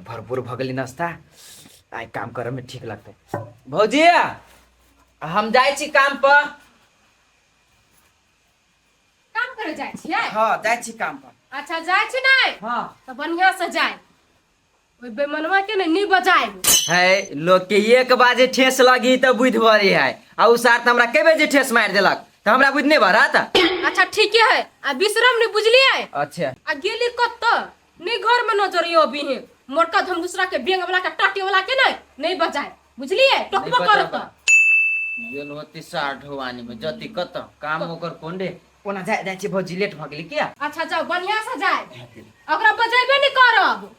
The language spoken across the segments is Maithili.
भरपूर भऽ गेलै नाश्ता। आइ काम करऽ में ठीक लगतै। भौजी, हम जाइ छी काम पर। काम करे जाइ छियै? हाँ, जाइ छी काम पर। अच्छा, जाइ छी नै? हाँ। तऽ बढ़िया से जाय, ओहि बेमनवा के ने नी बजायब। है, लोग के एक बाजे ठेस लगी तऽ बुद्धि भरी है, आ उ सार तऽ हमरा के बजे ठेस मारि देलक तऽ हमरा बुद्धि नहि भरत। अच्छा, ठीके है, आ विश्राम नहीं बुझलियै? अच्छा। आ गेली कत नहीं, घर में नजर अबी है मोटका धम दूसरा के बेंग वाला के टाटी वाला के नहीं नहीं बजाय, बुझलियै? टोकबो करत। गेल होती सार ढोवानी में जति कत काम ओकर कोन रे। ओना जाय जाइ छी भौजी, लेट भऽ गेलै किया? अच्छा जाओ, बढ़िया से जाय, ओकरा बजेबे नहीं करब।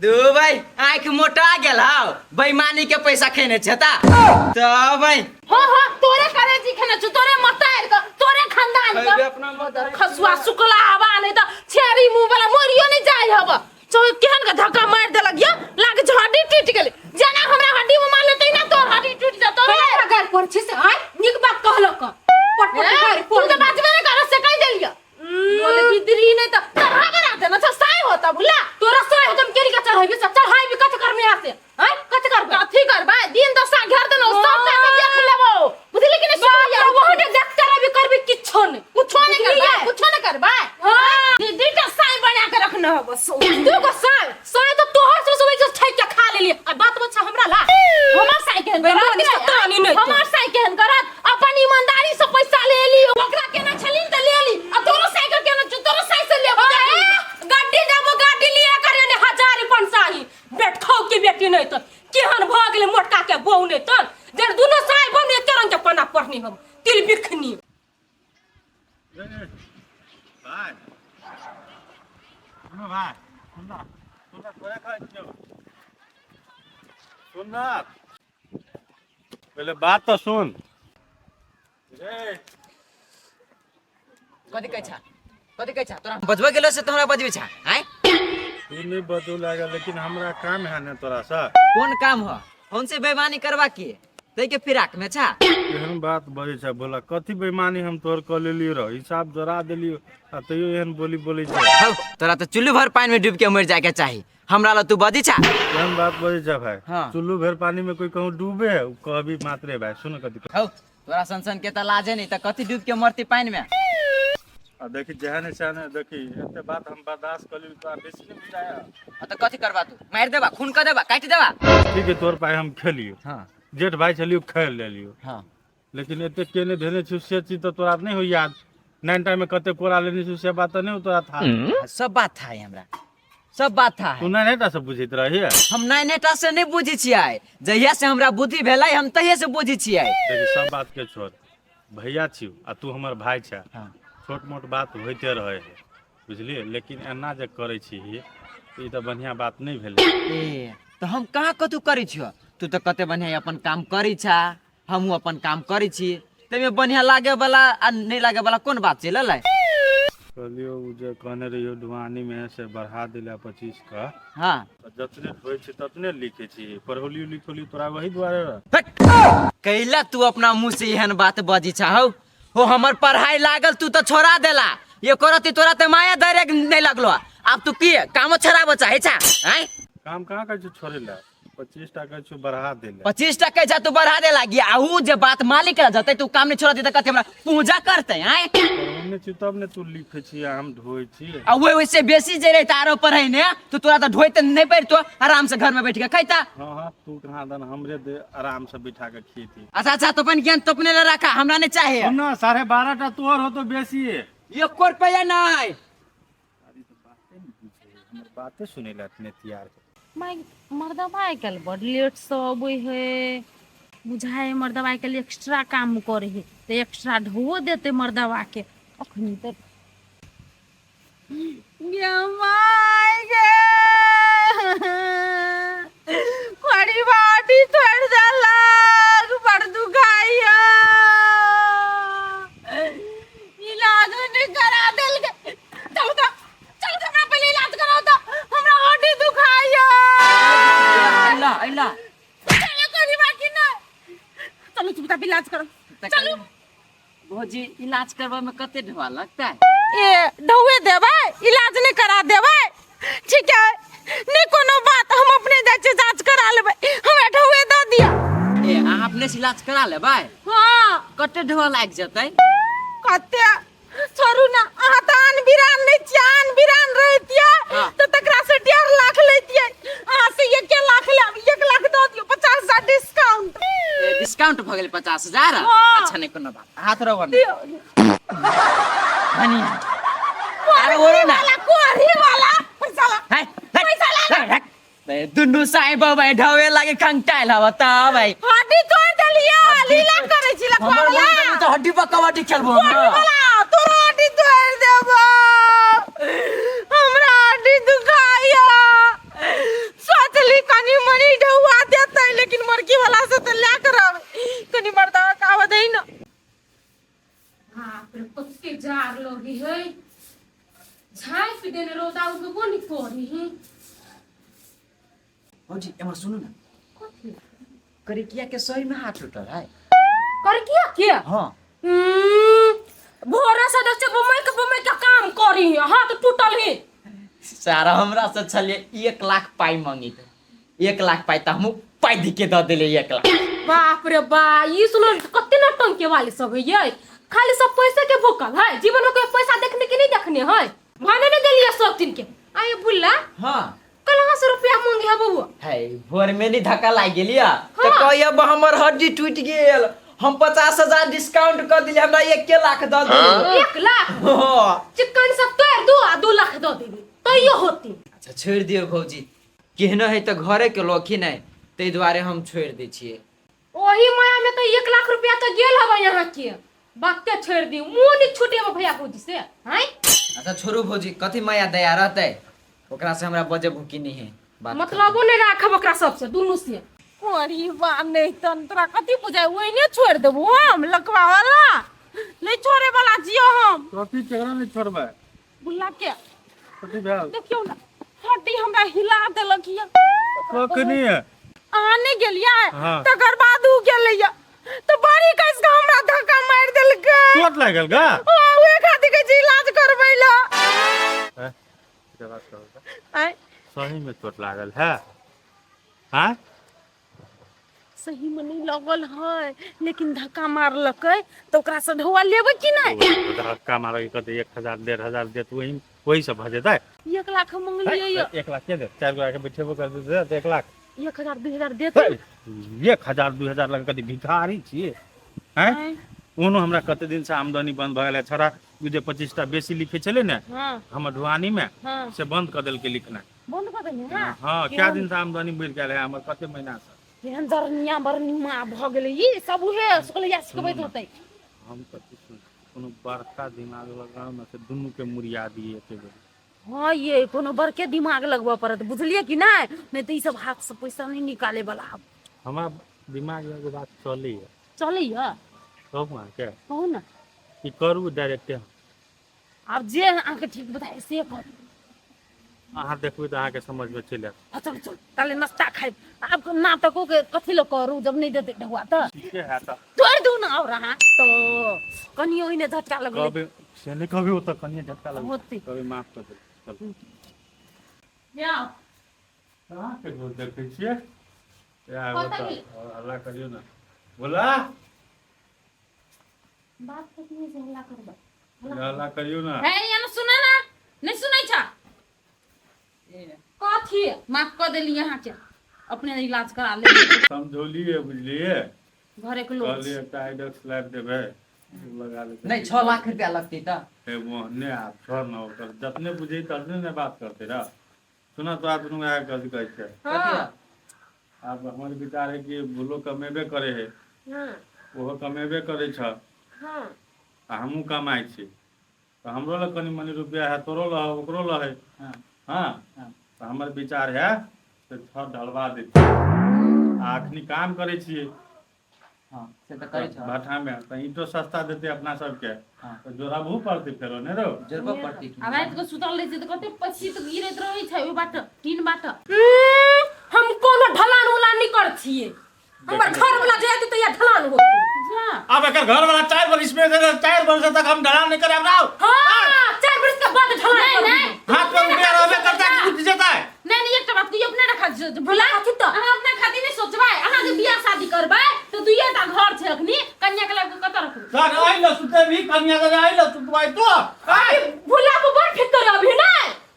दू भाई, आँखि मोटा गेल हौ, बेईमानी के पैसा खेने छे ता तो भाई। हाँ हाँ, तोरे करे जी खेने छु, तोरे मतार के, तोरे खानदान के। खैबे अपना मतार। खसुआ सुकला हवा नहीं त छेरी मुंह वाला मरियो नहीं जाय हवा। चो केहन के धक्का मार देलक या लागे छै हड्डी टूट गेलै। जेना हमरा हड्डी में मारले तहिना तोर हड्डी टूट जतो रे। हमरा गार पर छी से आय नीक बात कहलक पट पट गार तू पर। तो बाजबे नहीं कर से कह देलियो। बोले बिदरी नहीं त चढ़ा के राख देना छ साई होता बुला। तोरा साय होतम केली का चढ़ाइबे सब चढ़ाइबे, कथि करमे आसे आय, कथि करबे? कथि करबे? दिन दशा घेर देनो, सब टा के देख लेबो, बुझली कि नहीं? बाप रे, वहाँ के देखते रहबी, करबी किछो नहीं। कुछो नहीं करबे? बुझलियै? कुछो नहीं करबे? हाँ। दीदी के साई बना के रखने हो बस। दू गो साय साय तो तोहर से सुबह से छाई के खा लेली, आ बात बच्चा हमरा ला। हमर साई केहन बेईमानी करत? से तानी नहीं तो। हमर साई केहन करत? अपन ईमानदारी से पैसा ले ली, ओकरा केना छलिन त ले ली, आ तोरो साई के केना छु, तोरो साई से लेबो। गाड़ी देबो, गाड़ी लिए करे ने हजार पंसाही बेटखौ के बेटी नहीं तो केहन भ गेलै मोटका के बहू नहीं तो जर दुनो साई बम एके रंग के पना पढ़नी हम तिल बिखनी। भाइ, सुन भाइ, सुन न, सुन न, तोरे कहै छियौ, सुन न, पहिले बात तऽ सुन रे। कथी कहै छा, कथी कहै छा? तोरा बजबे गेलो से तोरा बजबे छा आय? तू नहीं बदू लागल, लेकिन हमरा काम है ने तोरा से। कोन काम हो? कौन से बेईमानी करवा के तै के फिराक में छा? एहन बात बजै छै बोला, कथी बेईमानी हम तोहर कऽ लेलियो रह? हिसाब जोड़ा देलियो आ तैयो एहन बोली बोलै छै। हौ, तोरा तऽ चुल्लू भर पानी में डूब के मर जाए के चाही, हमरा ला तू बजी छा। एहन बात बजै छै भाई? हाँ। चुल्लू भर पानी में कोई कहूँ डूबे है, उ कहबी मात्रे। भाई, सुन कथी। हौ, तोरा सन सन के तऽ लाजे नहीं तऽ कथी डूब के मरती पानी में? आ देखी, जेहन छै ने, देखी, एते बात हम बर्दाश्त कर लेली, तोरा बेसी नहीं बुझाया। हाँ तऽ कथी करबा तू? मारि देबा, खून कर देबा, काटि देबा? ठीक है, तोर पाई हम खेलियो। हाँ। जेठ भाई छलियो, खेल लेलियो। हाँ। लेकिन एते केने धेने छु से चीज तऽ तोरा नहीं हो याद। नाइन टाइम में कते कोरा लेने छु से बात तऽ नहीं हो तोरा था? हाँ, सब बात था है हमरा, सब बात था है। तू नाइन टा से बुझैत रही? हम नाइनेटा से नहीं बुझै छियै, जहिया से हमरा बुद्धि भेलै हम तहिये से बुझै छियै। देखी, सब बात के छोड़, भैया छियौ आ तू हमर भाई छै। हाँ। छोट मोट बात होइते रहे है, बुझलियै? लेकिन एना जे करै छी तऽ ई तऽ बढ़िआँ बात नहि भेलै। ए, तऽ हम कहाँ कतू करै छियौ? तू तऽ कते बढ़िआँ अपन काम करै छा, हमहूँ अपन काम करै छी, ताहिमे बढ़िआँ लागे वाला आ नहि लागे वाला कोन बात छै ललै? कहलियौ, उ जे कहने रहियौ ढुआनी में से बढ़ा दिला 25 का। हाँ। तऽ जतने होइ छै ततने लिखै छी, पढ़ौलियो लिखौलियो तोरा वही दुआरे रह। हट! कैला तू अपना मुंह से एहन बात बजी छा? हौ हो, हमर पढ़ाई लागल, तू तऽ छोड़ा देला, ये करती तोरा तऽ माया डायरेक्ट नहीं लगलो, आब तू की कामो छोड़ाबो चाहे छा आँय? काम कहाँ कहै छौ छोड़े ला, 25 टा कहै छौ बढ़ा देले। 25 टका जा तू बढ़ा दे लागी, आ ऊ जे बात मालिक ला जतै, तू काम नहीं छोड़ा देते, कथी हमरा पूजा करते आँय? पढ़ौने छी तब ने तू लिखै छी आ हम ढोइ छी। आ ओहि ओहिसे बेसी जे रहता आरो पढ़ै ने तो तोरा तऽ ढोइते नहीं पड़तो, आराम से घर में बैठ के खैता। हाँ हाँ, तू कहाँ दन हमरे दे आराम से बैठा के खेती। अच्छा अच्छा, तो अपन ज्ञान तो अपने ले रखा, हमरा नहीं चाहिए। सुन ना, 12.5 टा तोहर हो तो बेसी है। एको रुपया नहीं। अरे तो बाते नहीं बुझे, हमर बाते सुनै ला इतने तैयार है। माय, मर्दबा आइ काल्हि बड लेटसँ अबै है। बुझाइ मर्दबा आइ काल्हि एक्स्ट्रा काम करै है तऽ एक्स्ट्रा ढोओ देतै मर्दबाके। अखनी तऽ गे my गे, बड़ी बाटी तोड़ि देलक, बड़ दुखाइया, इलाज नहि करा देलकै। चलू तऽ, चलू तऽ, हमरा पहिले इलाज कराउ तऽ, हमरा हड्डी दुखाइया। अइला अइला। चलो, करी बाकी ना, चलू, चुपचाप इलाज करो, चलू। भौजी, इलाज करबा में कते ढोआ लगता है? ए ढौए देबै इलाज नहि करा देबै ठीक है नहीं कोनो बात हम अपने जाइ छियै जाँच करा लेबै हमरा ढौए दऽ दिअ ए अहाँ अपने से इलाज करा लेबै हाँ कते ढोआ लागि जेतै कते छोड़ू ना अहाँ तऽ आन बिरान नहि छियै आन बिरान रहितियै हाँ। तऽ तकरा से 1.5 लाख लैतियै अहाँ से 1 लाख लेब 1 लाख दऽ दियौ 50,000 डिस्काउंट ए, डिस्काउंट भऽ गेल 50,000 हाँ। अच्छा नहीं कोनो बात हाथ रहो ने दियौ धनिया अरे ओरो ना वाला कोढ़ी वाला पैसा ला है, है, है, है। दुनू साईं बाबा ढावे लागे खंगटाइल हवा ता भाई हड्डी तोड़ देलियै लीला करै छी लखवा हमर वाला मन करी तऽ हड्डी पर कबड्डी खेलबो हम कोढ़ी वाला तोरा हड्डी तोड़ देबो हमरा हड्डी दुखाइया सोचली कनी मनी ढौआ देतै लेकिन मरकी वाला से तऽ लए कर कनी मर्दा के आबऽ दही ना बाप रे कते जार लगी है झाँपि देने रौदा उगबो नहीं करी है भौजी एमहर सुनू ना करिकिया के सही में हाथ टूटल है कर किया किया हाँ भोरे से देख छै बम्बई के बम्बई के काम करी है हाथ टूटल है सारा हमरा से छलिए 1 लाख पाई मांगी थे 1 लाख पाई तऽ हमहूँ पाई दी के दऽ देलियै 1 लाख बाप रे बा ई सुनो कते नौटंकी वाले सब है ये खाली सब पैसे के भूखल है जीवन में कोई पैसा देखने के नहीं देखने है भने नहीं देलिए सब दिन के आये बुल्ला हाँ कहाँ से रुपया मांगे है बबुआ है भोर में नहीं धक्का लागि गेलिया तऽ कहिया हमर हड्डी टूटि गेल हम 50,000 डिस्काउंट कर दिलियै हमरा 1 लाख दऽ दिलियै 1 लाख हाँ। चिकन सब तोड़ दो आ 2 लाख दो देबी तैयो होती अच्छा छोड़ि दियौ भौजी केहनो है तऽ घरे के लोक ही नहि ताहि दुआरे हम छोड़ि दै छियै ओही माया में तो 1 लाख रुपया तो गेल हवा यहाँ के बाते छोड़ दी मुंह नहीं छूटे भैया भौजी से हैं अच्छा छोड़ू भौजी कथी माया दया रहतै ओकरा से हमरा बजे भूकी नहीं है बात मतलबो नहीं राखब ओकरा सबसे दुनू से कोरी बा नहीं तन तोरा कथी बुझाय ओहिने छोड़ देबो हम लकवा वाला नहीं छोड़े वाला जियो हम कथी केकरा नहि छोड़बै बुल्ला के कथी भेल देखियौ ना हड्डी हमरा हिला देलक ये कखनी अहाँ नहि गेलियै हाँ। तकर बाद उ गेलैया तऽ बड़ी कस के हमरा धक्का मारि देलकै चोट लागल गा हाँ उहे खातिर कहै छी इलाज करबै लए हैं? एकटा बात कहू तऽ? आँय सही में चोट लागल है हाँ सही में नहीं लगल है लेकिन धक्का मारलकै तऽ ओकरा से ढौआ लेबै कि नहि धक्का मारऽ के कहतै 1000 1500 देत वही वही सब भऽ जेतै 1 लाख मंगलियै ये 1 लाख के देत चारि गोरा के बैठेबो कर देत 1 लाख 1000 2000 देत 1000 2000 लग कथी भिखारी छियै हैं ओनो हमरा कते दिन से आमदनी बंद भऽ गेलै छोड़ा ओ जे 25 टा बेसी लिखै छलै ने हाँ हमर ढुआनी मे हाँ से बंद कऽ देलकै लिखनाइ बंद कऽ देने हाँ हाँ क्या दिन से आमदनी बढ़ि गेल है हमर कते महीना से केहन जरनिया बरनिया भऽ गेलै ई सब उहे सुकलैया सिखबैत होतै हम कथी सुन कोनो बड़का दिमाग लगाउ ने से दुनू के मुड़िया दिए एके बेर हाँ ये कोनो बड़के दिमाग लगबऽ पड़त बुझलियै कि नहि नहि तऽ ई सब हाथ से पैसा नहि निकाले वाला आब हमरा दिमाग में एगो बात चलैया चलैया कहू अहाँके कहू ने ई करू डायरेक्टे आब जे अहाँके ठीक बताए से करू अहाँ देखबै तऽ अहाँके समझमे चलि आयत हाँ, चलू चलू ताले नाश्ता खाइब आब नाटको के कथी लए करू जब नहि देतै ढौआ तऽ ठीके है तऽ तोड़ि दू ने आओर अहाँ तऽ कनि ओहिने झटका लगलै कहबै से नहि कहबै ओतऽ कनिए झटका लगै होतै कहबै माफ कऽ देबै चलू जाओ कहाँ के गोल देखै छियै या कतऽ ओतऽ गेल? हल्ला करियौ ने बोला बात कथी से हल्ला करबै हल्ला करियौ ने हे यहाँ सुन ना नहीं सुनै छ कथी माफ कऽ देली अहाँके अपने इलाज करा ले समझौलियै बुझलियै घरे के लोग कहलियै एकटा आइडक्स लाबि देबै ओ लगा लेतै नहीं 6 लाख रुपया लगतै तऽ हे ओहने आब छोड़ ने ओकर जतने बुझै ततने ने बात करतै रह सुना तोरा दुनू आके कथी कहै छै कथी आब हमर विचार है कि भूलो कमेबे करे है हाँ ओहो कमेबे करे छ हाँ आ हमहूँ कमाइ छी तऽ हमरो लग कनि मनि रुपया है तोरो लग है ओकरो लग है हाँ हाँ हाँ। तऽ हमर विचार है से छत ढलवा दै छी आ अखनी काम करै छियै हाँ से तऽ करै छौ भाठामे तऽ ईंटो सस्ता देतै अपना सबके हाँ। तऽ जोड़ाबहु पड़तै फेरो ने रौ जोड़बऽ पड़तै कि आ राति के सुतल रहै छै तऽ कते पक्षी तऽ गिरैत रहै छै ओहि बाट टीन बाट हम कोनो ढलान उलान नहीं कर छिए हमर घर वाला जे हेतै तैया ढलान होतै जा आब एकर घर वाला 4 वर्ष में 4 वर्ष तक हम ढलान नहीं कराब राव हाँ देबही कनिया के आइल तू तू आइ तो आइ भुला को बड़ फिकर अभी ना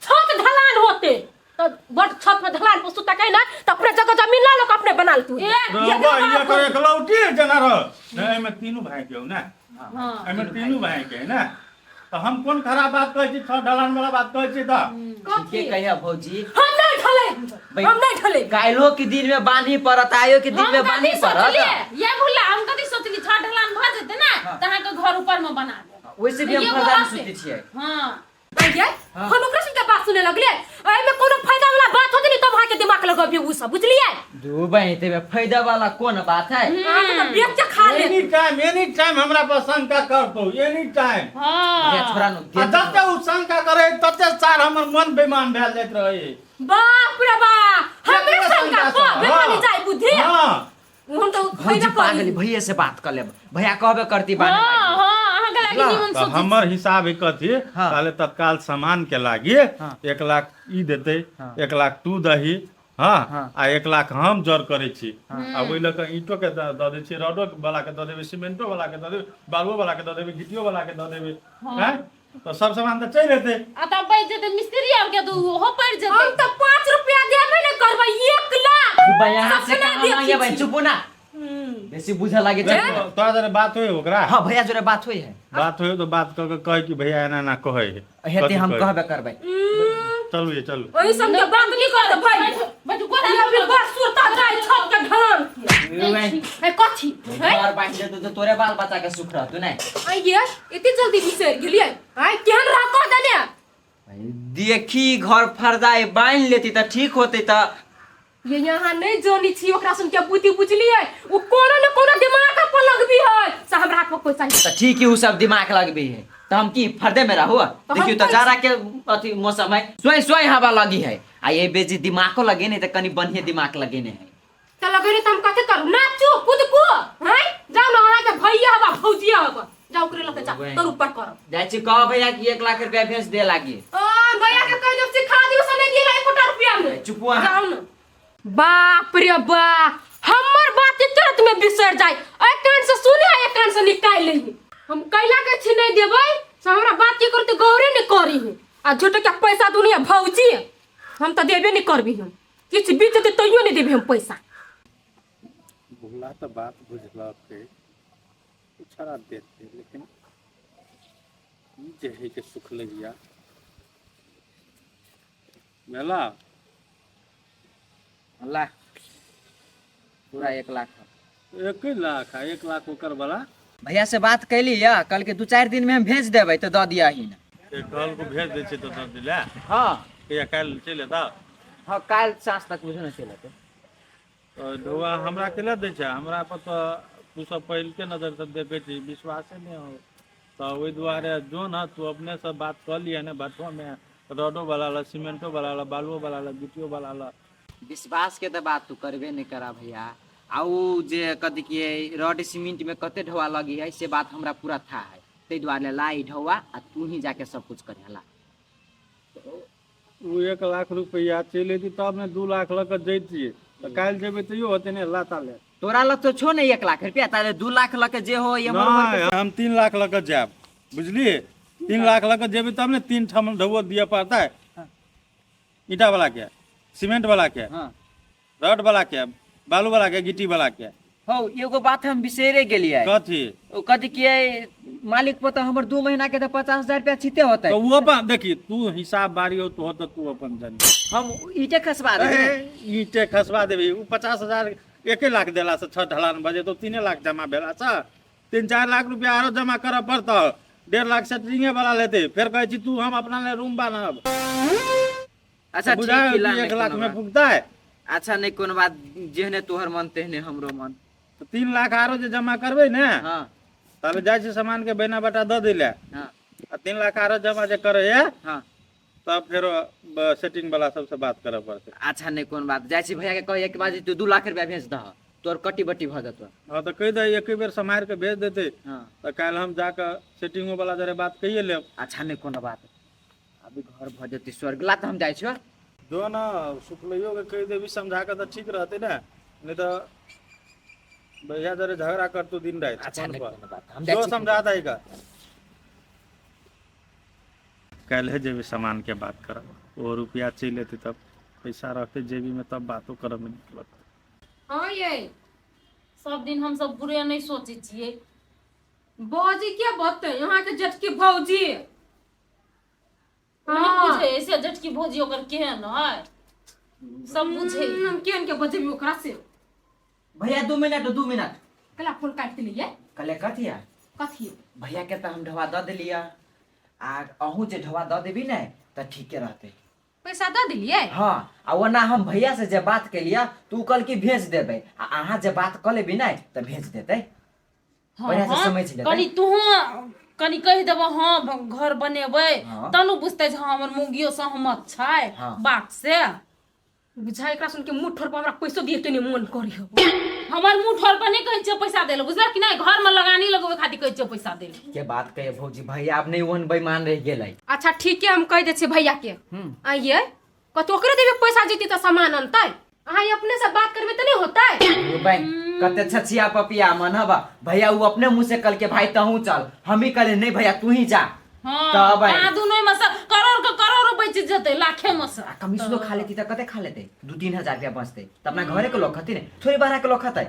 छत ढलान होते तो बड़ छत में ढलान पर सुता के ना तो अपने जगह जमीन ला लोग अपने बना तू ए रौबा ये कर एकलौटी जना रह नहीं एहिमे तीनू भाई के हो ना हां एहिमे तीनू भाई के है ना तऽ हम कोन खराब बात कहै छी छत ढलान वाला बात कहै छी तऽ ठीके कहिया भौजी हम नहीं ढले हम नहीं ढले काल्हो के दिन में बान्ही पड़त आयो के दिन हम में बान्ही कथी पड़त सोचलिए ये भुला हम कथी सोचली छत ढलान भऽ जेतै ना त अहाँ के घर ऊपर में बना देब वैसे भी हम ये फरदारी गोरा से। सुते छियै हां आइए हम ओकरा से बात सुने लगलिए एहिमे कोनो फायदा वाला बात होते नहीं तब अहाँके दिमाग लगबियो उ सब बुझलिए दू बहिन ते फायदा वाला कोन बात है अहाँके तऽ बेच के खा ले एनी टाइम एनी टाइम हमरा पर शंका करतौ एनी टाइम भैया हां छोड़ा नु आ जते उ शंका करे तते सार हमर मन बेईमान भेल जाइत रहे बाप रे बाप हमरे शंका को बेमानी जाय बुद्धि हां हम तो भौजी खैबे पागल करी भैया से बात कर लेब भैया कहबे करती बाने हां हां अहाँ के लागी निमन तऽ सोचै हमर हिसाब है कथी हाँ। ताले तत्काल सामान के लागी हाँ। 1 लाख ई देते हाँ। 1 लाख तू दही हाँ हाँ। आ 1 लाख हम जर करै छी आ ओहि लऽ कऽ ईंटो के दऽ दऽ दै छियै रॉडो वाला के दऽ देबै सीमेंटो वाला के दऽ देबै बालुओ वाला के दऽ देबै गिट्टियो वाला के दऽ देबै हैं तऽ सब सामान तऽ चलि एतै आ तब बचि जेतै मिस्त्री आर के तऽ ओहो पड़ि जेतै हम तऽ 5 रुपया देबे नहीं करबै 1 लाख भैया से सपना कहाँ देखै मांगे भाई छी। चुप ना बेसी बुझे लागे छै तोरा जरे बात होय ओकरा हाँ भैया जोरे बात होई है बात होय तो बात कऽ के कहै कि भैया एना एना कहै है हेते कथी हम कहै? कहबे करबै चलू ये चलू ओही सब के बात नहीं कर भाई बैठू कोना ये अभी बस सुरता जाय छत के ढलान के ए कथी है घर बांधि देतौ तऽ तोरे बाल बच्चा के सुख रहतौ नहि आइए एते जल्दी बिसरि गेलियै आइ केहन रह कह देने देखी घर फरदाई बान्हि लेती तऽ ठीक होतै तऽ ये यहाँ नहीं जानी छी ओकरा सुन के बुद्धि बुझलियै ओ कोनो ने कोनो दिमाग पर लगबी है से हमरा हाथ में पैसा नहीं। तऽ ठीक ही उ सब दिमाग लगबी है तऽ हम की फरदे में रहू हम देखियो तऽ जाड़ा के अथी मौसम है स्वयं स्वयं हवा लगी है आ ये बेजी दिमागो लगेने तऽ कनि बढ़िया दिमाग लगेने है तऽ लगेने तऽ हम कथी करू नाचू कूदकू हैं जाउ ने अहाँके भैया हवा भौजिया हवा जाउ ओकरे लऽ के जाउ तोर ऊपर करब जाइ छी कह भैया कि 1 लाख रुपया भेज दे लागी आ भैया के कह देब सिखा दियो से नहीं दिला एकोटा रुपया में चुप अहाँ। जाउ ने बाप रे बा हमर बात तुरंत में बिसर जाय एक कान से सुने आ एक कान से निकाल ले हम कैला के छी नहीं देबै से हमरा बात के करते गौरे नहीं करी है आ झूठ के पैसा दुनिया भौजी हम तो देबे नहीं करबी हम किछु बीत जेतै तैयो नहीं देबै हम पैसा भोला तऽ बात बुझलक छड़ा देते लेकिन ई जे है के सुखलैया भेला ला पूरा 1 लाख 1 लाख आ 1 लाख ओकर वाला भैया से बात कैली या कल के 2-4 दिन में हम भेज देबै तऽ दऽ दिया ही एक कल को भेज दै छै तऽ दऽ दिला हाँ कहिया काल्हि चलि एता हाँ काल्हि साँझ तक बुझू ने चलि एतै तऽ ढौआ हमरा केला दै छै हमरा पर तऽ तू सब पहिलके नजर से देखै छी विश्वासे नहि हो तऽ ओहि दुआरे जो ने तू अपने से बात कऽ लिहे ने भट्ठोमे रॉडो वाला ला सीमेंटो वाला ला बालुओ वाला ला गिट्टियो वाला ला विश्वास के तऽ बात तू करबे नहि करा भैया आ उ जे कथी की रॉड सीमेंट में कते ढौआ लगी है से बात हमरा पूरा था है ताहि दुआरे ला ई ढौआ आ तू ही जाके सब कुछ करे ला ओ 1 लाख रुपैआ चलि अयती तब ने 2 लाख लऽ कऽ जैतियै तऽ काल्हि जेबै तैयो होतै ने लाता ले तोरा लग तो छो ने 1 लाख रुपया ताले 2 लाख लऽ के जे हो एम्हर उम्हर के- नहि हम 3 लाख लऽ कऽ जायब बुझलियै 3 लाख लऽ कऽ जेबै तब ने तीन ठाम ढौआ दिअ पड़तै ईंटा वाला के सीमेंट वाला के रड वाला के बालू वाला के गिट्टी वाला के हौ एगो बात हम बिसरे गेलियै कथी ओ कथी की मालिक पर तऽ हमर 2 महीना के तऽ 50,000 रुपया छीते होतै तऽ ओ अपन देखी तू हिसाब बारी हो तो तऽ तू अपन जानी हम ईटे खसबा देबै ईटे खसबा देबी ओ 50,000 1 लाख देला से छह ढलान बजे तो 3 लाख जमा भेला से 3-4 लाख रुपया आरो जमा करऽ पड़तौ 1.5 लाख सेटरिंगे वाला लेतै फेर कहै छी तू हम अपना ले रूम बान्हब अच्छा ठीक बुझाय ही ला, कि नहि 1 लाख कोनो में बात। पुगतै अच्छा नहि कोनो बात जेहने तोहर मन तेहने हमरो मन तऽ 3 लाख आरो जे जमा करबै ने हाँ ताले जाइ छी सामान के बैना बटा दऽ दै लए हाँ आ 3 लाख आरो जमा जे करे है हाँ तब फेरो सेटिंग वाला सबसे बात करऽ पड़तै अच्छा नहि कोनो बात जाइ छी भैया के कहिए कि बाजी तू 2 लाख रुपया भेज दह तोहर कट्टी बट्टी भऽ जेतौ हँ तऽ कहि दे एके बेर सम्हारि कऽ भेज देतै हाँ तऽ काल्हि हम जाकऽ सेटिंगो वाला जरे बात कहिए लेब अच्छा नहि कोनो बात अभी घर भऽ जेतै स्वर्ग ला तऽ हम जाइ छियौ जो ने सुखलैयो के कहि देबी समझा कऽ तऽ ठीक रहतै ने नहि तऽ भैया जरे झगड़ा करतौ दिन राति अच्छा फोन नहि पर कोनो बात हम जाइ जो छी समझा दै का काल्हि जेबै सामानके बात करब, ओ रुपैआ चलि एतै तब पैसा रहतै जेबीमे तब बातो करबमे नीक लगतै। हाँ ये सब दिन हम सब बुरे नहीं सोचे छियै। भौजी के बतै अहाँ के जेठकी भौजी। हाँ। हाँ। बुझे ऐसे जेठकी भौजी ओकर केहन है सब बुझे। हम केहन के बजेबी ओकरा से। भैया 2 मिनट 2 मिनट। कला फोन काटि देलियै। कहले कथी है? कथी? भैया के तऽ हम ढवा दऽ देलियै आ अहूँ जे ढवा दऽ देबी ने तऽ ठीके रहतै। पैसा दऽ देलियै? हाँ, आ ओना हम भैया से जे बात केलियै तऽ उ कहलकै भेज देबै, आ अहाँ जे बात कऽ लेबी ने तऽ भेज देतै। हाँ, बढ़िया से हाँ, समझ लेतै। कनी तूहू कनी कहि देबो हाँ घर बनेबै। हाँ। तब बुझतै जे हाँ हमर मौगियो सहमत छै। हाँ। बात से बुझा एकरा सुन के मुँह ठोर पर हमरा पैसो दिए के नहीं मन करी हो। हमर मुँह ठोर पर नहीं कहै छियै पैसा देले, बुझलक कि नहीं? घर में लगानी लगबै खातिर कहै छियै पैसा देले। के बात कहे भौजी, भैया आब नहीं ओहन बेईमान रहि गेलै। अच्छा ठीक है, हम कहि दै छियै भैया के। आइए कतौ ओकरे देबै पैसा जीती तऽ सामान अनतै। अहाँ अपने से बात करबै तऽ नहीं होतै। यो भाई कते छछिया पपिया मन हबा भैया, उ अपने मुंह से कल के भाई तहू चल, हम ही कहले नहीं भैया तू ही जा। हाँ, तब भाई। अहाँ दुनू में से करोड़ के करोड़ बचि जेतै, लाखे में से। आ कमीशनो खा लेती तऽ कते खा लेतै, 2-3 हजार रुपया बचतै तऽ अपना घरे के लोग खती ने, थोड़ी बाहर के लोग खतै।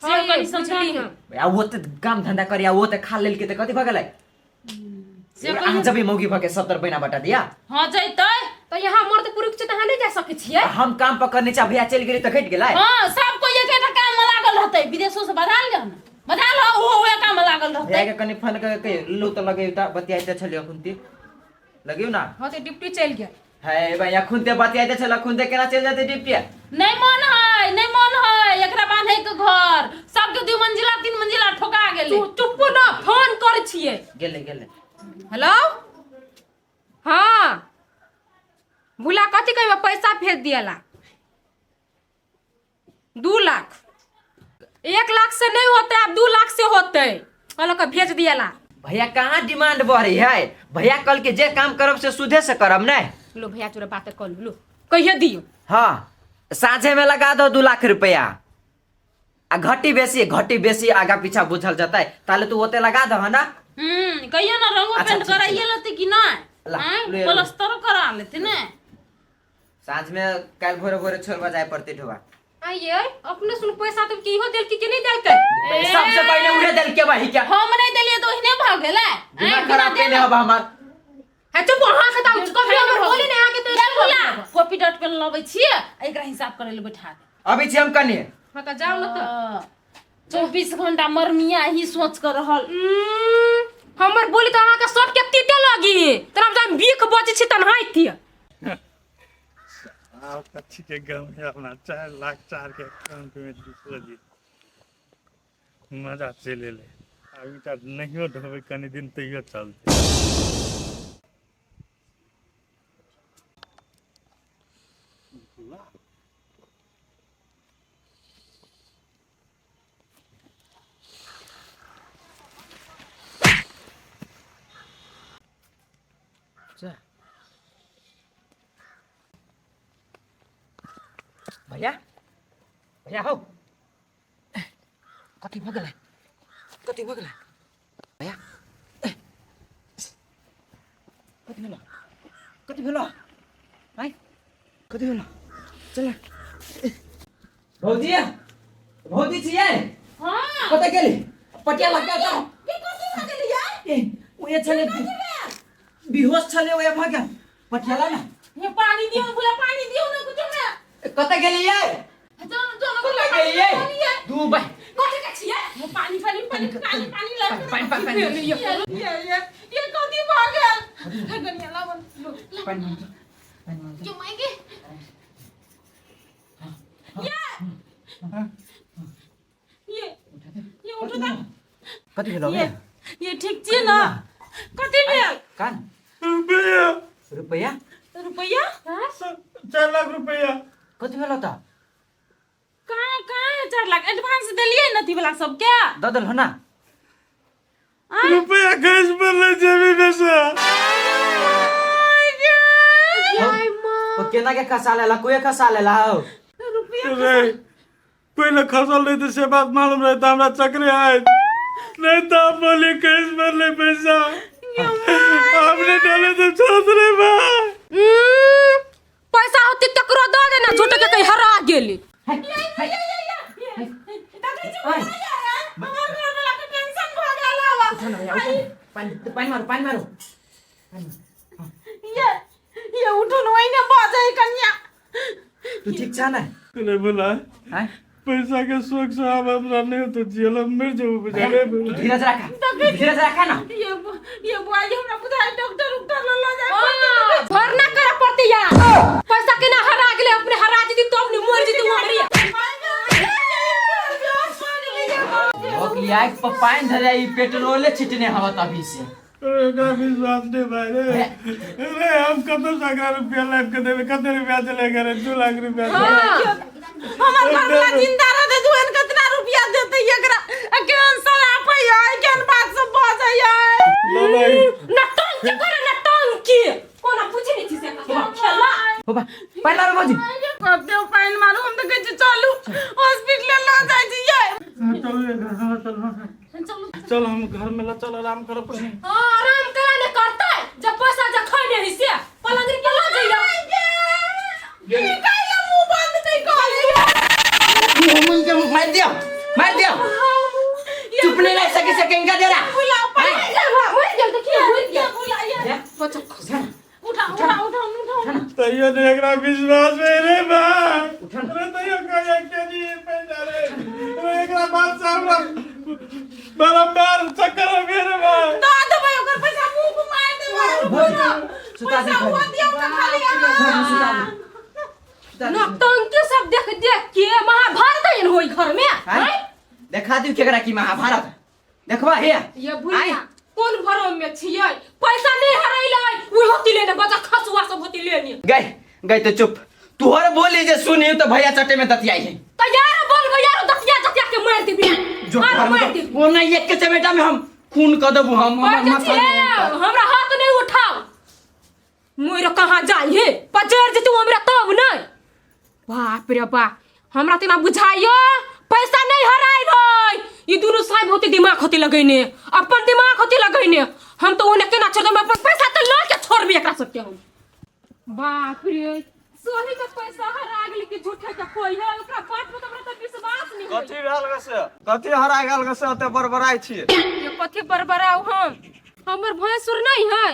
से हाँ, ये कनी समझा बुझली के। हम। आ वो तऽ काम धंधा करी, आ वो तऽ खा लेलकै तऽ कथी भऽ गेलै? से अहाँ कहियो- जब मौगी भऽ के 70 बहिना बटा दिया। हाँ जैतै। तऽ यहाँ मर्द पुरुष छै तऽ अहाँ नहि जा सकै छियै। आ हम काम पकड़ने छै, भैया चलि गेलै तऽ घटि गेलै। हाँ, सब कोई एकेटा काम में लागल रहतै, विदेशो से बजा लिअ ने, बजा लऽ, ओहो उएह काम में लागल रहतै। भैया के कनि फोन कर के लू तऽ लगेउ तऽ बतियाइते छलियै अखुनती, लगियौ ना। हाँ तऽ ड्यूटी चलि गेल। है भाई अखुनते बतियाइते छल, अखुनते केना चलि जेतै ड्यूटी? नहीं मन है, नहीं मन है एकरा बांधे के घर, सबके 2 मंजिला 3 मंजिला ठोका गेलै। तू चुप ना, फोन करै छियै। गेलै गेलै। हेलो, हाँ भूला कथी कहबै, पैसा भेज दियला 2 लाख, 1 लाख से नहीं होते, अब 2 लाख से होते, कहलक भेज दियला। भैया कहाँ डिमांड बढ़ी है? भैया कल के जे काम करब से सुधे से करब ने। लो भैया तोरा बात कर लो, कहिए दियो। हाँ साझे में लगा दो 2 लाख रुपया, आ घटी बेसी घटी बेसी आगा पीछा बुझल जतै, ताले तू ओते लगा दह ना। कहियो ना रंगो अच्छा, पेंट ठीक छै। कराइए लेते कि नहीं? ला, आँय, ले लो। प्लास्टरो करा लेते ने। साँझ में काल्हि भोरे भोरे छोड़बा जाय पड़तै ढोबा। आइए अपने सुन पैसा तो की हो देल की नहीं देलकै? सबसे पहले उहे देलके भाई क्या? हम नहीं देलिए तो ओहिने भऽ गेलै। दिमाग आँय, खराब बिना केने हबा हमार। है चुप, अहाँ के तऽ कभी हमर बोली नहीं अहाँ के तो बोला कॉपी डॉट पेन लबै छियै, एकरा हिसाब करै लए बैठा दे। अबै छी हम कने। हाँ तऽ जाउ ने तऽ। 24 घंटा मरमिया ही सोच कर रहल। हमर बोली तऽ अहाँके सबके तीते लगी, तोरा जब बीख बजै छी तनहाइती। आब कथी के गम है अपना 4 लाख 4 के अकाउंट में दूसरा जी मजा चलि एलै। आब ईटा नहियो ढोबै कनि दिन तैयो चलतै। भैया भैया हौ, कथी भऽ गेलै? कथी भऽ गेलै भैया? कथी भेलो? कथी भेलो? आइ कथी भेलो? चल भौजी, भौजी छियै? हाँ। कतऽ गेली? पटिया लगा ता। ए ओए छलै बेहोश छलै, ओए भऽ गेल। पटिया ला ना। ये पानी दियो बोला, पानी दियो ना कुछ में। कतऽ गेली यै? जो जो ना कतऽ बोला गेली यै? दू बाई कथी के छियै? वो पानी पानी पानी पानी पानी ला। पानी पानी पानी। ये ये कथी भऽ गेल? कनिया लावन पानी मांग, पानी मांग। के मांगे ये ये ये उठो ता। कथी भेलो? ये ये ठीक छी ना? कथी भेल? कान रुपैआ रुपैआ रुपैआ 4 लाख रुपैआ। कथी भेलो त? कहाँ कहाँ 4 लाख एडवांस देलियै नथी वाला सबके? दऽ देलहो ना। रुपैआ खसि पड़लै जेबी में से। ओ केना के खसा लेला? कोई खसा लेला हौ? रुपैआ रे पहिले खसल रही तऽ से बात मालूम रहे तऽ हमरा चकरे आयत नहीं, तऽ बोली खसि पड़लै पैसा। हमने डाले तो छोड़ रे भाई। पैसा होती तकरो दऽ देना झूठ के कहीं हरा गेली। उठो ना भैया, उठो ना। पानी पानी मारो, पानी मारो। ये ये उठो न ओइने बजै कन्या। तू ठीक छा ना? तूने बोला हैं? पैसा के शौक से अब हमरा नहीं होतो जियल, हम मर जाबू भैया, बेचारे। तू धीरज रखा, धीरज रखा ना। ये बुआ जी हमरा बुझाइ डॉक्टर उक्टर ल ल जाय। भरना करे पड़ते यार, पैसा केना हरा गेले, अपने हरा जेती तब ने मर जेती हमरी। भोकलिया के पानी धरे ई पेट्रोले छिटने हवा तभी से। अरे एकरा विश्वास नहीं भाई रे। अरे हम कतो से एकरा रुपया लाइफ के देबे, कते रुपया चले गए रे? 2 लाख रुपया। हमर घर वाला जिंदा रहते दुहन कितना रुपया देते एकरा, आ केहन शराब है, केहन बात सब बजै है। नटंकी करे नटंकी, कोना पूछे नहीं छी से खेला। हो बा, पानी मारो भौजी। कते पानि मारू, हम तऽ कहै छी चलू हॉस्पिटल लऽ जाइ छी ये। चल रे घर में चल, चल हम घर में ल चल, आराम कर पड़े। हां आराम करा ने करतै जब पैसा जब खैने है से पलंग के लऽ जइया। ई काहे मुंह बंद नहीं करी? मुंह के मार दिया, मार दिया। चुप नहीं रह सके से कहीं का दे रहा। बुलाओ पानि मर गेल, देखिए मर गेल। जा, बच्चा जा ना, उठा उठा उठा उठा। तैयो ने एकरा विश्वास में रे भाई। उठा ना। अरे तैयो कहिया के जी पैसा रे। अरे एकरा बात से हमरा बारंबार चक्कर आबे रे भाई। दऽ देबै ओकर पैसा, मुंह घुमा देबै। भौजी, सुता दे पैसा घरमे। हो दियौ तऽ खाली घरमे सुता दे। सुता दे। नौटंकी सब देख देख के महाभारत एहन होई घर में। आँय? देखा दियौ केकरा की महाभारत देखबा हे। ये बुढ़िया कोन भरम में छियै, पैसा नहीं हरैलै उही होती लेने बच्चा खसुआ सब होती लेने। गई गई तो चुप, तुहर बोली जे सुनी तो भैया चटे में दतियाई है। तो यार बोलबै यार दतिया दतिया के मार देबी। जो मार घर में मार तो- देबी। वो नहीं एक के चमेटा में हम खून क देबू हम, हमर पढ़ माथा छियै, नहीं। हमरा हाथ नहीं उठाओ, मोर कहाँ जाइ हे पजर जेतु हमरा तब नहीं। बाप रे बाप, हमरा तेना बुझाइयो पैसा नहीं हराइ रहे। ई दुनू साहब होते दिमाग होते लगैने, अपन दिमाग होते लगैने। हम तो ओने केना छोड़ देब अपन पैसा, तऽ लऽ के छोड़बी एकरा सबके हम। बाप रे, सोनी के पैसा हरा गेल कि झूठे के कोई है ओकरा बात पर हमरा तऽ विश्वास नहीं होई। कथी भेल गे से? कथी हरा गेल गे से ओते बड़बड़ाइ छी? ये कथी बड़बड़ाउ हम, हमर भैंसुर नहीं है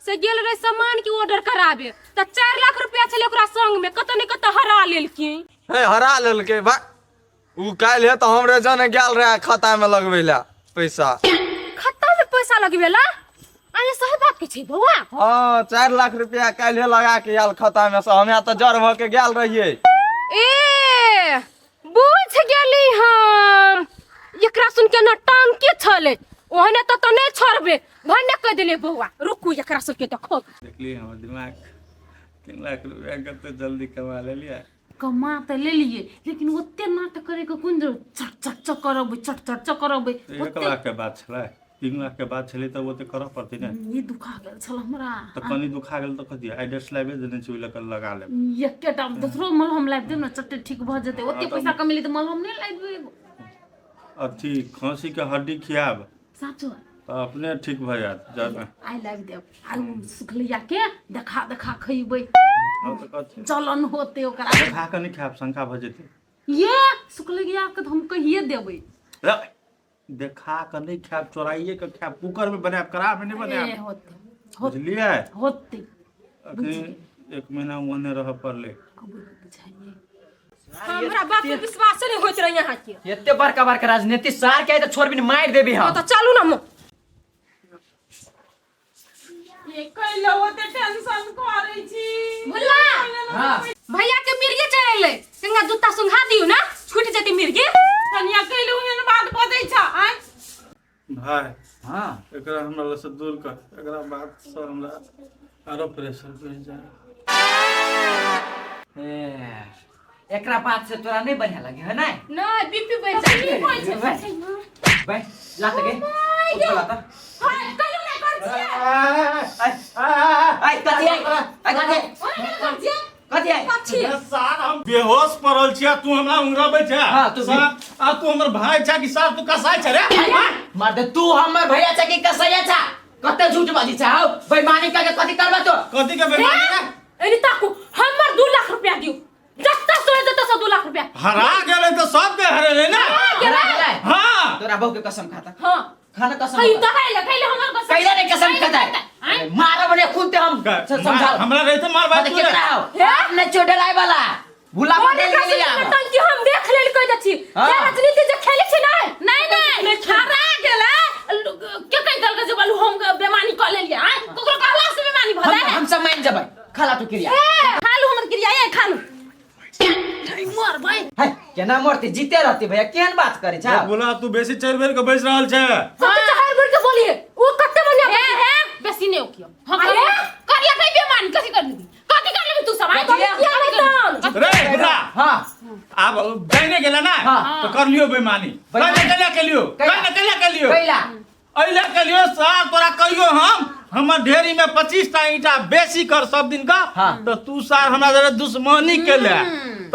से गेल रहे सामान के ऑर्डर कराबे तऽ 4 लाख रुपया छलै ओकरा संग में, कतऽ ने कतऽ हरा लेलखिन। हे हरा लेलकै बा उ काल्हि हे तऽ हमरे जने गेल रहे खाता में लगबै लए पैसा। खाता में पैसा लगबेला? अरे सही बात के छै बौआ। हाँ 4 लाख रुपया काल्हि लगा के आयल खाता में से, हमे तऽ जर भऽ के गेल रहियै। ए बुझ गेली हम, एकरा सुन के नौटंकी छलै, ओहने तऽ तऽ नहि छोड़बे भने कह देले बौआ। रुकू एकरा सबके देखो। देखलियै हमर दिमाग 3 लाख रुपया कते जल्दी कमा लेलियै। कमा तऽ लेलियै लेकिन ओते नाटक करे के कोन जरूरत, चट चट चट करबै, चट चट चट करबै। 1 लाख के बात छलै, 3 लाख के बात छलै तऽ ओते करऽ पड़तै ने। ई दुखा गेल छल हमरा। तऽ कनि दुखा गेल तऽ कथी, आइडेस लाबे देने छी, ओहि लऽ कऽ लगा लेब। एकेटा दोसरो मलहम लाबि देब ने, चट्टे ठीक भऽ जेतै। ओते पैसा कमेली तऽ मलहम नहि लाबि देब एगो? अथी खाँसी के हड्डी खियाब। साचो? तऽ अपने ठीक भऽ जायत जादा। आइ लाबि देब, आइ ओ सुखलैया के देखा देखा खैबै। हँ तऽ कथी जलन होतै ओकरा। देखा कऽ नहि खायब, शंका भऽ जेतै। ये सुखलैया के तऽ हम कहिए देबै। र, देखा कऽ नहि खायब, चोराइए कऽ खायब, कुकर में बनायब, कड़ा में नहि ए बनायब। होतै होतै। बुझलियै? होतै। अखन 1 महीना ओहने रहऽ पड़लै। बुझाइए हमरा बाप पे विश्वास नहीं होइत रहे यहाँ के। एते बड़का बड़का राजनीति सार के आइ तऽ छोड़बी नहीं, मारि देबी हम। हाँ तऽ चलू ना। ये कैला ओते टेंशन करै छी भुल्ला? हाँ। भैया के मिर्गी चल एलै, गंगा जूता सुंघा दियौ ना, छूट जेतै मिर्गी। कनिया कैलू एहन बात बजै छ आँय? भाय। हाँ। एकरा हमरा लग से दूर कर, एकरा बात से हमरा आरो प्रेशर बढ़ि जाय। ए, एकरा बात से तोरा नहीं बढ़िया लगे है ना? नहीं, बीपी बढ़ जाइ छै। भाई लात गे, उठ लात। हाय कहियो नहीं कर छियै। आय आय कथी आय आय कथी ओए नहीं कर छियै। कथी आय? कथी? सार हम बेहोश पड़ल छियै, तू हमरा उंगरबै छै? हाँ, तू भी। सार, आ तू हमर भाई छै कि सार तू कसाई छै रे? मार दे, तू हमर भैया छा कि कसैया छा? कते झूठ बाजी छै हौ बेईमानी करके कथी करबा तो कथी के बेईमानी रे? एनी ताकू हमर 2 लाख रुपया दियो जत्ता सोए जत्ता से 2 लाख रुपया हरा गेलै तऽ सबके हरेलै ने हरा गेलै? हाँ तोरा बहू के कसम खाता हां खाना कसम हई खाता। त है कैले हमर कसम कैला ने कसम खाता आँय? मारब ने खून ते हम समझा हमरा रहिते मारबा मतलब तू रे। केकरा हो आप ने चो डराय वाला भूला बोले बदल कसम गेली के आब टंकी हम देख लेल कह छी हाँ। जे राजनीति जे खेले छी नै नहीं नहीं हरा गेलै के कहि देलकै जे बोलू हम बेमानी क लेलियै आँय ककरो कहला से बेमानी भ हम जाय हम सब मान जेबै खाला तू क्रिया ए खालू हमर क्रिया ए खालू मर भाई है केना मरती जीते रहती भैया केहन बात करे छा बोला तू बेसी चढ़ बेर के बैस रहल छै सब चहर बढ़ के बोलिए वो कत्ते बढ़िया हे हे बेसी नहीं ओकियो हम अरे करिया कहीं बेमानी कथी कर लेबी कथी कर लेबी तू सब आइ कथी? किया नहीं तन रे बुला हां आब जाने गेला ना हाँ। तो कर लियो बेईमानी बेईमानी। कैला कैला के लियो कैला। कैला कैला के लियो कैला ऐला के लियो साहब तोरा कहियो हम हमर ढेरी में 25 टा ईंटा बेसी कर सब दिन का हाँ। तो तू सार हमरा जरे दुश्मनी के ले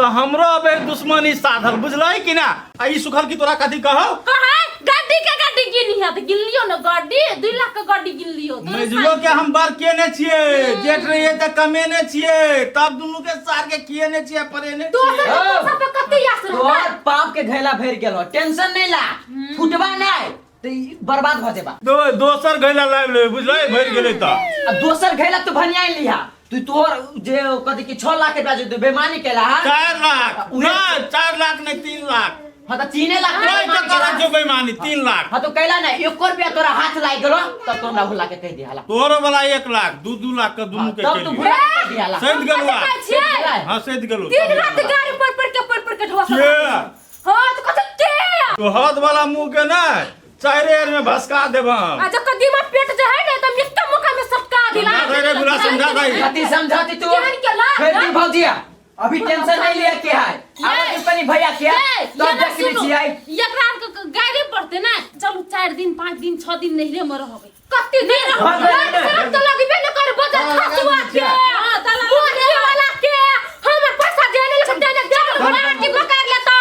तो हमरो अब एक दुश्मनी साधल बुझलही कि ना आ ई सुखल की तोरा कथी कहो कहा गड्डी के गड्डी गिनी है तो गिन लियो ना गड्डी 2 लाख के गड्डी गिन लियो तोरे मझलो के हम बर केने छियै जेठ रहियै तऽ कमेने छियै तब दुनू के सार के किएने छियै परेने दोसर छियै के पैसा पे कते आस रहता तोहर पाप के घैला भरि गेलो टेंशन नहीं ला फुटबा नहीं तो ई बर्बाद भ जेबा दोसर घैला लाबि लेबै बुझलै भरि गेलै तऽ आ दोसर घैला तू भनिया लिहा तू तोहर जे कथी की 6 लाख रुपया जे तू बेईमानी केला हा 4 लाख उहे- नहि 4 लाख नहि 3 लाख हाँ तो 3 लाख तोय बेईमानी तऽ केला। करै छौ बेईमानी 3 लाख हाँ तो कैला नहीं 1 रुपया तोरा हाथ लाग गेलो तब तोरा भुला के कह दिहाला तोरो वाला 1 लाख दू दू लाख के दुनू के तब तू केलियौ भुला के कह दिहाला सैद गेलौ आब। छियै हाँ सैद गेलौ दिन रात गाड़ी पर पर के पर पर के ढोसा के? हां तो कते के तो हद वाला मुंह के नहि चारे आर में भसका देब हम आ जब कदीमा पेट जे है ना तो मिट्टा मुखा में सटका दिला समझा दे रे बुला समझा दे कथी समझाती तू केहन के ला फिर भी भौजिया अभी टेंशन नहीं लिया के है अब तू कनी भैया के है तब देख ली छियै एकरा आर के गायरे पड़ते ना चलू 4 दिन 5 दिन 6 दिन नहिरे में रहबै कते दिन हाँ, रहब तो लगबे न कर बजर हाँ, खसुआ के हां ताला मोरे वाला के हमर पैसा देने लगे देने चल माटी पकड़ लेतै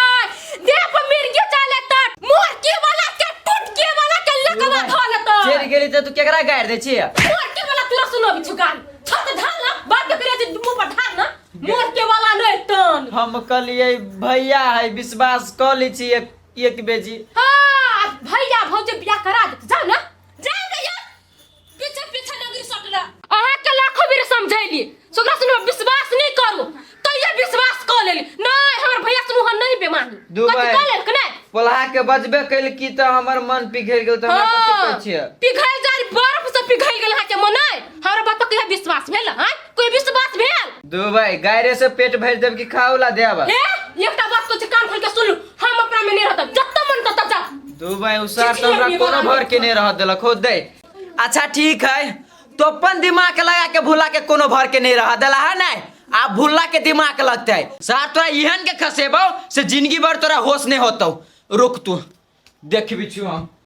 देह पर मिर्गी जा लेतै मोरकी वाला के टूटकी वाला के लकवा धो लेतै चलि गेली तऽ तू केकरा गारि दै छियै मोरकी वाला तोरा सुनबी छु गान छत ढाल ना बात के करे मुंह पर ढाल ना मोरकी वाला नहीं तन हम कहलियै भैया है विश्वास कऽ लै छी एक एक बेजी हाँ भैया भौजी बियाह करा देत जाओ ना जाओ ना यार पीछे पीछे नगरी सटला अहाँ के लाखों बेर समझैली सोकरा सुनो विश्वास नहीं करू तैयो विश्वास कऽ लेली नहीं हमर भैया सुनू हम नहीं बेमानी दुबई। कथी कऽ लेल नहीं पोलहा के बजबे कैल की तऽ हमर मन पिघलि गेल तऽ हमरा कथी कहै छियै पिघल जाय बर्फ से पिघल गेल अहाँ के मन नहीं हमरा बात पर कहिया विश्वास भेल हाँ कोई विश्वास भेल दुबई गायरे से पेट भरि देब कि खाओ ला देब हे एकटा बात कहै छी कान खोल के सुन लू हम अपना में नहीं रहतब जत्ता मन तत्ता जा दुबई उसार तो हमरा कोनो भर के नहीं रह देलक हो दे अच्छा ठीक है तो अपन दिमाग लगा के भूला के कोनो भर के नहीं रह देला है नहीं आप भूला के दिमाग लगते है सार तोरा एहन के खसेबो से जिंदगी भर तोरा होश नहीं होतो रुक तू देख बिछु हम।